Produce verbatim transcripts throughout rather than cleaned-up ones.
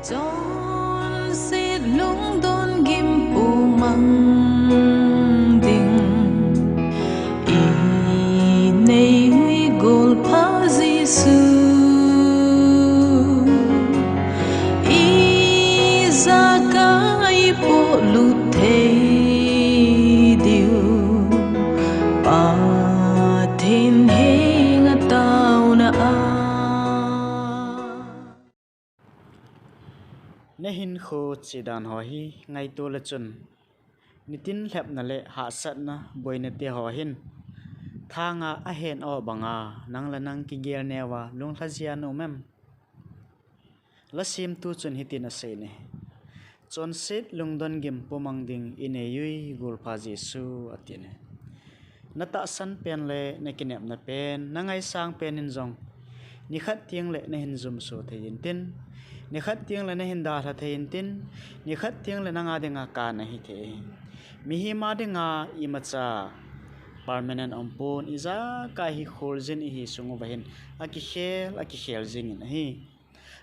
Chonset lungdon gim pumang ding, i neiyui golpha Jesu, ijakai polut thei diu, Pathen henga taona a. Nahinkho chedan ho hi ngaito le chun, nitin lhepna le hahsatna boina te ho hin thanga ahen o banga nang le nang kigel neuva lunglha jia na um em? Lasemtu chun hitin asei ne, chonset lungdon gim pumang ding, i neiyui golpha Jesu, ati ne. Natahsan pen le nakinepna pen, nangaisang pen in jong nikhat teng le nahin jumso thei intin, nikhat teng le nahin dalha thei intin, nikhat teng le nanga dinga ka nahi thei. Mihem a dinga imacha permanent umpon, ijakai hi kholjin ihi sung uva hin akikhel, akikhel jingin ahi.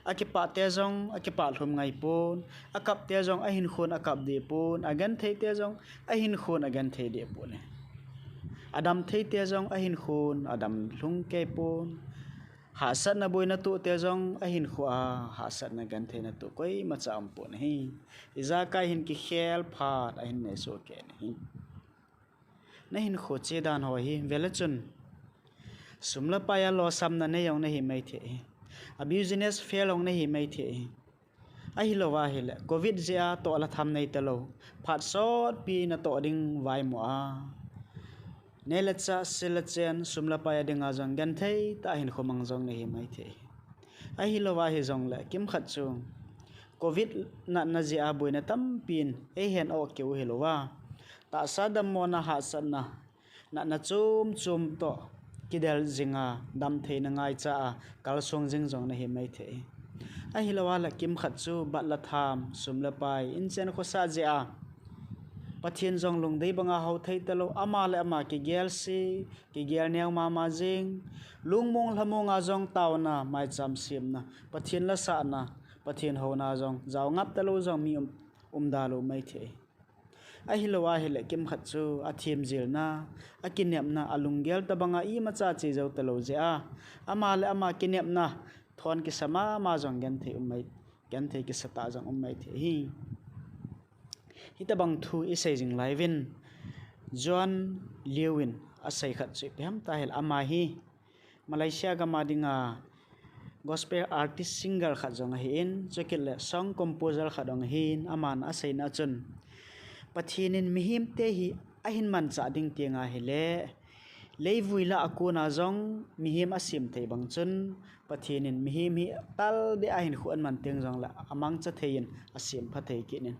Akipah te jong akipah lhum ngaipon, akap te jong ahinkhon akap dehpon, agenthei te jong ahinkhon agenthei dehpon e. Adamthei te jong ahinkhon adam lhung keipon, hahsatna boina toh te jong ahinkho a hahsatna gentheina toh koimacha umpon ahi. Ijakai hin kikhel phat ahin neiso kei in ahi. Nahinkho chedan ho hi vele chun, sum le pai a losamna nei jong nahi maithei hi. A business fail jong nahi maithei hi. Ahilouva ahile covid jeh a toh le tham neitalou, phat sotpi natoh ding vaimu a, nei le chah, sil le chen, sum le pai a dinga jong genthei tah a hinkho mang jong nahi maithei hi. Ahilouva hijongle kimkhat chu covid natna jeh a boina tampin eihen o keu hilouva, tahsa dammona, hahsatna, natna chom chom toh kidel jinga, damtheina ngaicha a kalsong jing jong nahi maithei hi. Ahilouva le kimkhat chu bat le tham, sum le pai, inchen khosah jeh a Pathen jong lungdei banga hou thei talou, ama le ama kigelse, kigel neo mama jing, lungmong lhamong a jong taona, maicham semna, Pathen lasahna, Pathen houna jong jaongap talou jong mi um, umda lou maithei hi. Ahilouva ahile kimkhat chu athemjilna, akinepna, alunggel tobanga imacha che jou talou jeh a, ama le ama kinepna thon kisa mama jong genthei um mai, genthei kisatah jong um maithei hi. Hitobang thu isei jing laiyuvin, John Liu in asei khat chu ipi ham tahile, ama hi Malaysia gam a dinga gospel artist, singer khat jong ahin, chukit le song composer khat jong ahin, aman aseina chun, Pathen in mihemte hi ahin manchah ding tenga ahile, leivui lah a kona jong mihem asem thei bang chun, Pathen in mihem hi talbeh a hinkho aman teng jongle amangcha thei in asempha thei kit in.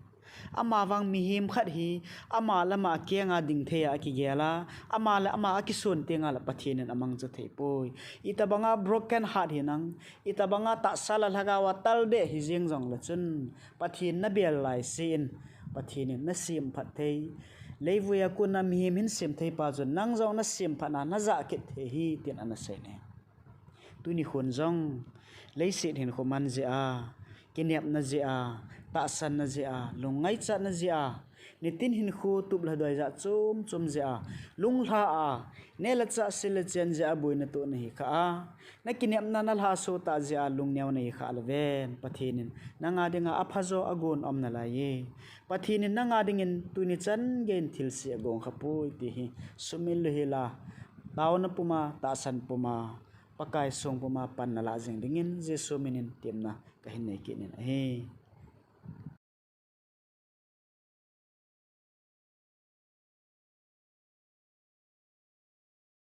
Amavang mihem khat hi ama le ama akenga ding thei a akigel a, ama le ama akison tenga le Pathen in amangcha thei poi. Itobanga broken heart hinang, itobanga tahsa le lhagao a talbeh hijeng jongle chun, Pathen nabel laise in, Pathen in nasemphat thei, leivui a kona mihem hin sem thei pa chun nang jong nasemphatna najah kit thei hi, tin ana sei ne. Tuni khun jong, leiset hinkho man jeh a, kinepna jeh a, tahsanna jeh a, lungngaichatna jeh a, nitin hinkho tup le doi jat chom chom jeh a, lunglha a, neh le chah, sil le chen jeh a boina toh nahi khah a, nakinepna nalhahsam tah jeh a lungneo nahi khah le ven, Pathen in nanga dinga aphajo agon aum nalai e. Pathen in nanga dingin tuni chan geiyin thilse agong khapoi ti hi sumil louhel a, taona puma, tahsan puma, Pakai song puma pan nalah jing dingin Jesu minin temna kahin nei kit in ahi.